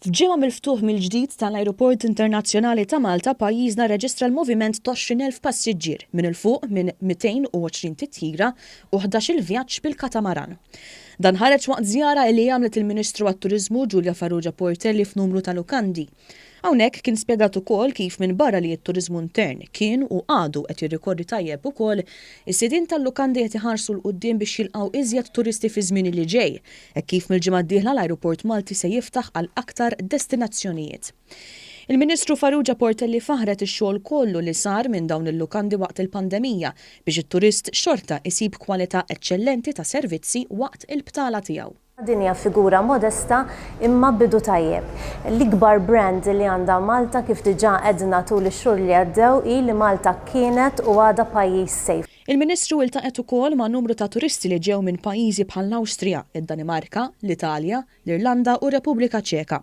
F'ġimgħa mill-ftuħ mill-ġdid tal-Ajruport Internazzjonali ta' Malta, pajjiżna rreġistra l-moviment t'20,000 passiġġier minn 'il fuq minn 220 titjira u 11-il vjaġġ bil-katamaran. Dan ħareġ waqt żjara li għamlet il-Ministru għat-Turiżmu Julia Farrugia Portelli f'numru ta' lukandi. Hawnhekk kien spjegat ukoll kif minbarra li t-turiżmu intern kien u għadu qed jirrikorri tajjeb ukoll, is-sidien tal-lukandi qed iħarsu 'l quddiem biex jilqgħu iżjed turisti fiż-żmien li ġej, hekk kif mill-ġimgħa d-dieħla l-ajruport Malti se jiftaħ għal aktar destinazzjonijiet. Il-Ministru Farrugia Portelli faħħret ix-xogħol kollu li sar minn dawn il-lukandi waqt il-pandemija biex it-turist xorta isib kwalità eċċellenti ta' servizzi waqt il-btala tiegħu. Din hija figura modesta imma bidu tajjeb. L-ikbar brand li għandha Malta kif diġà għedna tul ix-xhur li għaddew hi li Malta kienet u għadha pajjiż safe. Il-Ministru iltaqgħet ukoll ma' numru ta' turisti li ġew minn pajjiżi bħall-Awstrija, id-Danimarka, l-Italja, l-Irlanda u r-Repubblika Ċeka.